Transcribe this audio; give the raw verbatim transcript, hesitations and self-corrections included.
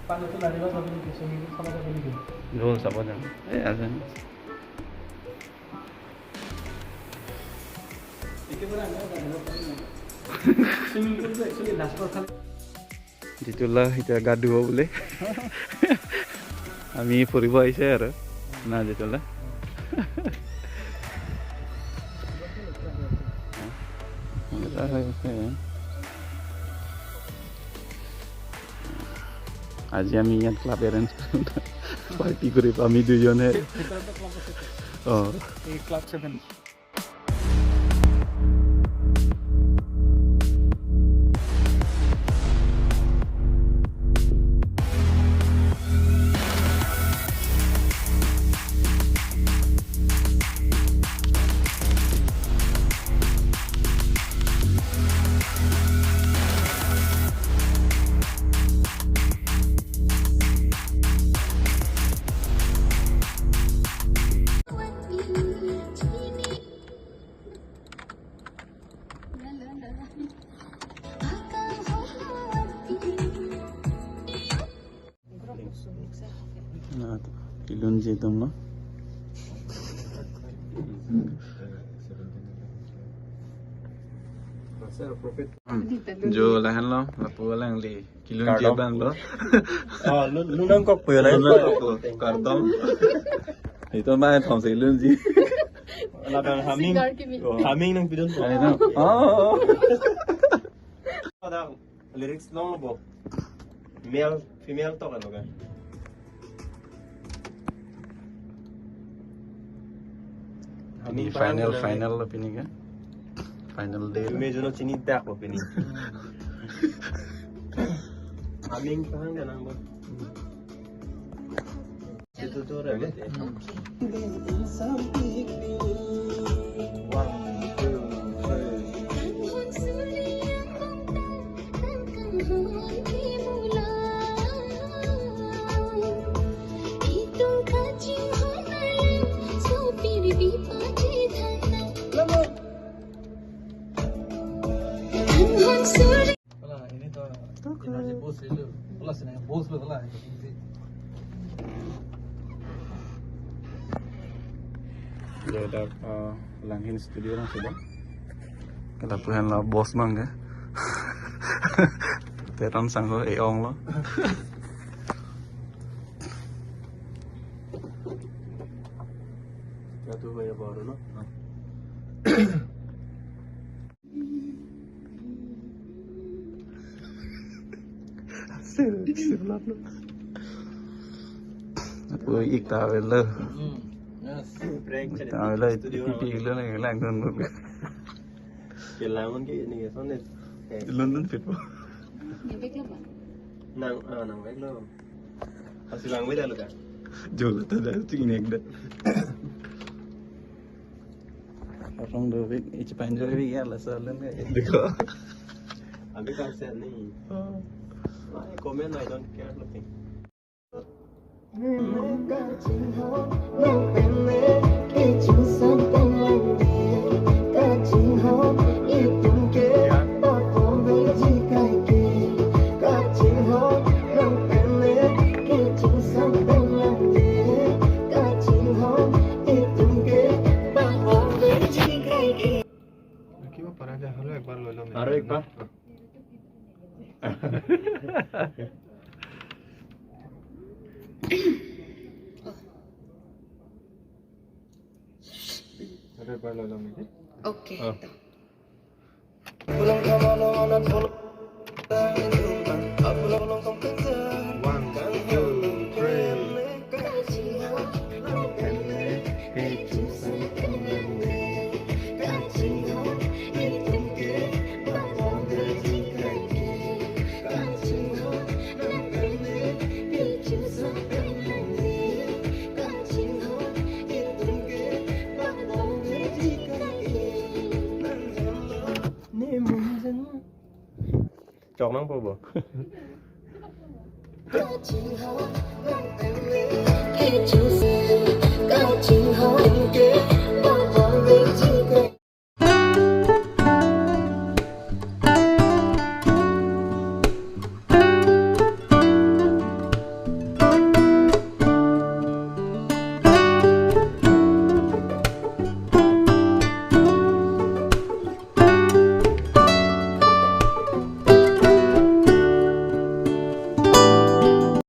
পানীটো নামিব, যাবি নেকি? চুইমিং পুল চাব যাবি নেকি? জল চাব যাম। এই আছে। চুইমিং পুলটো একচুৱেলি লাষ্টৰ ফালে। জিতুলা এতিয়া গা ধুব বোলে। আমি ফুৰিব আহিছে আৰু না, জিতুলা? মজা হৈ আছে। আজি আমি ইয়াত ক্লাব এৰেঞ্জ কৰিম, পাৰ্টি কৰিম আমি দুজনে। ভিতৰতে ক্লাব আছে। অ। এই club seven. Na, ilun je tum lo. Jo lahenlo, lapu alangli. Kilun je abang lo. Oh, lu, lu nangkok po ya, lah? Lu nangkok po, kardom. Ito ma thom si lunji. Labang haming. Sigar kimi. Oh. Haming nangpidun po. Ay, no. Oh. Ada lyrics long lo bo. Male, female to kan lo kan. Ini final, final lo pini kan? Final day lo. Tumejun chini dak lo pini. Haming pahang kan ang bo. Itu tuh rebe. One, two, three. Wala, ini to energy boost itu. Wala, sini boost lo, wala. Dia ada, eh, Langhin Studio lang sudah. Kita punya lah bos mang ke. Teton sangko eong lo. Jatuh kayak baru, no? Sir, sir, lap, lap. Ui, ik ta velo. Hmm. Yes. Prank ta velo, studio pipi lo ni lang dun. Kelangun ke ini ke sonet. London fit po. Nang, ah, nang baik lo. Asi lang beda lo kan? Jolo ta da ting nek da. Orang do big, ichi panjang big ya lah salen ya. Diko. Abi kan set ni. Oh. Wah, comment, I don't care lo ting. Kiba para ja, halo ekbar loi lo. Aro ekbar. Halo ekbar loi lo niki? Okay. Oh. One, two, three. Chok nangpo bo.